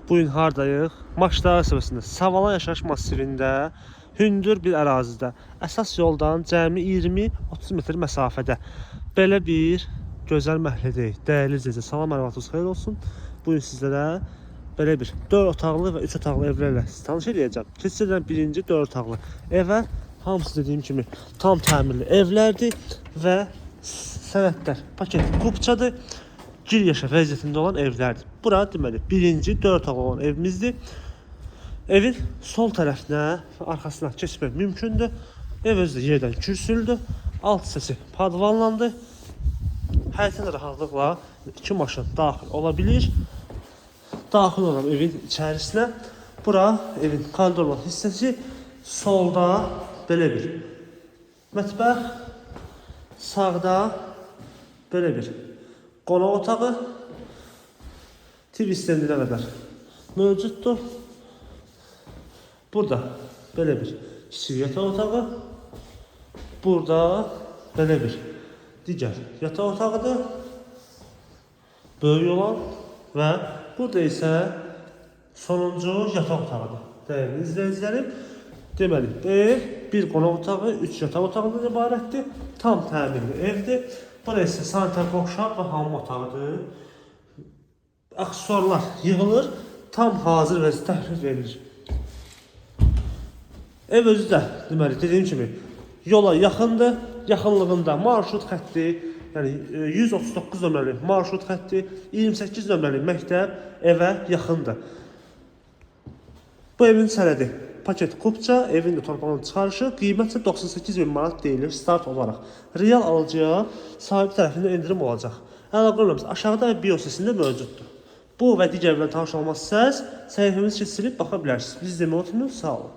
Bu gün hardayıq? Maçlar qəsəbəsində, Savalan yaşayış massivində, hündür bir ərazidə, əsas yoldan cəmi 20-30 metr məsafədə belə bir gözəl məhəllədəyik. Dəyərli izləyicilər, salam, hər vaxtınız xeyir olsun. Bu gün sizlərə belə bir 4 otaqlı və 3 otaqlı evlərlə sizi tanış eləyəcəm. Keçirilən birinci 4 otaqlı evə hamısı dediyim kimi tam təmirli evlərdir və sənədlər paket kupçadır. Gir yaşa vəziyyətində olan evlərdir. Bura deməli birinci 4 otaqlı olan evimizdir. Evin sol tərəfinə və arxasına keçmək mümkündür. Ev özü də yerdən kürsülüdür. Alt hissəsi padvanlandı. Həyətə də rahatlıqla iki maşın daxil ola bilir. Daxil olan evin içərisinə. Bura evin koridor olan hissəsi. Solda belə bir mətbəx, sağda belə bir qonaq otağı, TV stendinə qədər mövcuddur. Burada belə bir kiçik yataq otağı, burada belə bir digər yataq otağıdır. Böyük olan və burada isə sonuncu yataq otağıdır. Dəyərli izləyicilərim, deməli ev bir qonaq otağı, 3 yataq otağından ibarətdir. Tam təmirli evdir. Bura isə sanitar qovşaq və hamam otağıdır. Aksesuarlar yığılır, tam hazır vəziyyətdə təhvil verilir. Ev özü də deməli dediyim kimi yola yaxındır. Yaxınlığında marşrut xətti, yəni 139 nömrəli marşrut xətti, 28 nömrəli məktəb evə yaxındır. Bu evin sənədi paket kupça, evin də torpağının çıxarışı, qiymət isə 98 min manat deyilir start olaraq. Real alıcıya sahibi tərəfindən endirim olacaq. Əlaqə nömrəmiz aşağıda və bio hissəsində mövcuddur. Bu və digər evlərlə tanış olmaq istəsəniz, səhifəmizi keçirib baxa bilərsiniz. Biz demək oturmuyoruz, sağ olun.